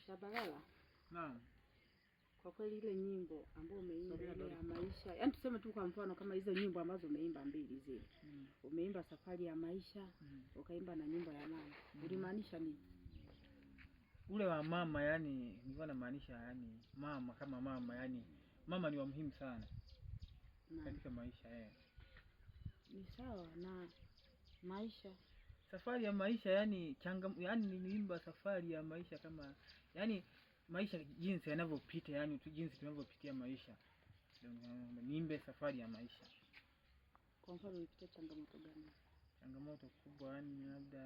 Shabalala. Naam. Kwa kweli ile nyimbo ambayo umeimba ile ya maisha, yaani tuseme tu kwa mfano kama hizo nyimbo ambazo umeimba mbili zile. Umeimba safari ya maisha, ukaimba na nyimbo ya mama. Ulimaanisha nini? Ule wa mama, yani nilikuwa namaanisha yani mama kama mama, yani mama ni wa muhimu sana katika maisha eh. Ni sawa na maisha. Safari ya maisha yani yani niliimba safari ya maisha kama yani maisha jinsi yanavyopita, yani jinsi tunavyopitia maisha. Niimbe safari ya maisha. Kwa mfano ulipitia changamoto gani? Changamoto kubwa yani labda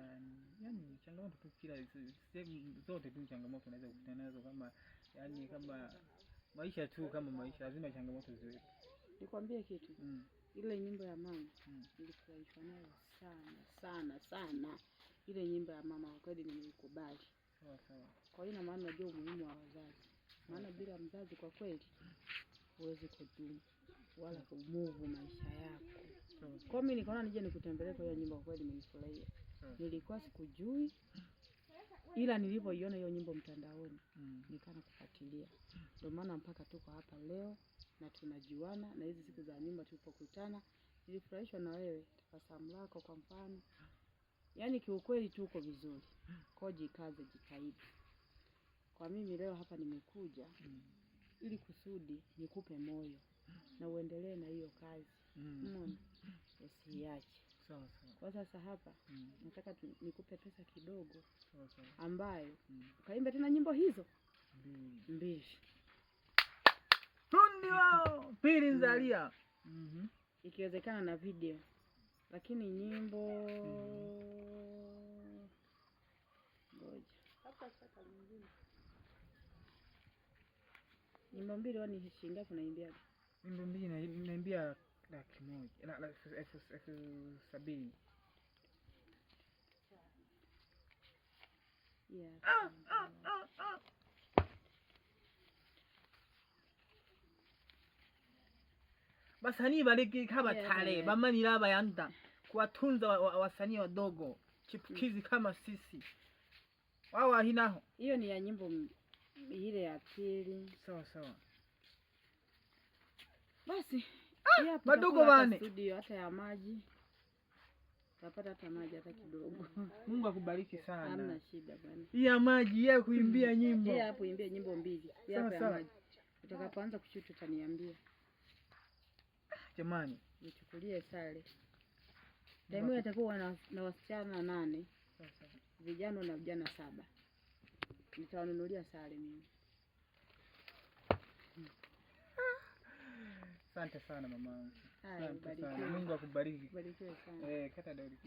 yani changamoto tu kila sehemu zote tu changamoto unaweza kukutana nazo kama yani kama maisha tu, kama maisha lazima changamoto ziwepo. Nikwambie kitu. Ile nyimbo ya mama nilifurahishwa nayo sana sana sana. Ile nyimbo ya mama kwa kweli nimeikubali. Sawa sawa. Kwa hiyo ina maana najua umuhimu wa wazazi. Maana bila mzazi kwa kweli huwezi kudumu wala kumove maisha yako. Kwa mimi nikaona nije nikutembelee kwa hiyo nyimbo, kwa kweli nimeifurahia. Nilikuwa sikujui, ila nilipoiona hiyo nyimbo mtandaoni nikaanza kufuatilia. Ndio maana mpaka tuko hapa leo na tunajuana, na hizi siku za nyuma tulipokutana nilifurahishwa na wewe, tabasamu lako kwa mfano. Yaani kiukweli tuko vizuri. Kwa jikaze, jitahidi. Kwa mimi leo hapa nimekuja ili kusudi nikupe moyo na uendelee na hiyo kazi. Umeona? Usiache. Sawa sawa. Kwa sasa hapa nataka nikupe pesa kidogo. Sawa sawa. Ambayo ukaimbe tena nyimbo hizo mbili. Fundi wao pili nzalia. Ikiwezekana na video. Lakini nyimbo ngoja. Nyimbo mbili wani shilingi ngapi unaimbiaga? Nyimbo mbili naimbia 100,000, 70,000. Yeah. Basanii bariki kama tale, bamanira bayanda kuwatunza wasanii wadogo chipukizi kama sisi. Wao hinaho. Hiyo ni ya nyimbo ile ya pili. Sawa sawa. Basi, Madogo bane. Studio hata ya maji. Utapata hata maji hata kidogo. Mungu akubariki sana. Hamna shida bwana. Hii ya maji ya kuimbia nyimbo. Hii hapo imbia nyimbo mbili. Hii hapa ya maji. Utakapoanza kushoot utaniambia. Jamani, nichukulie sare. Daimu atakuwa na wasichana 8. Vijana na vijana 7. Nitawanunulia sare mimi. Asante sana mamangu. Haya, Asante sana. ubarikiwe. Mungu akubariki. Ubarikiwe sana. Kata dauri.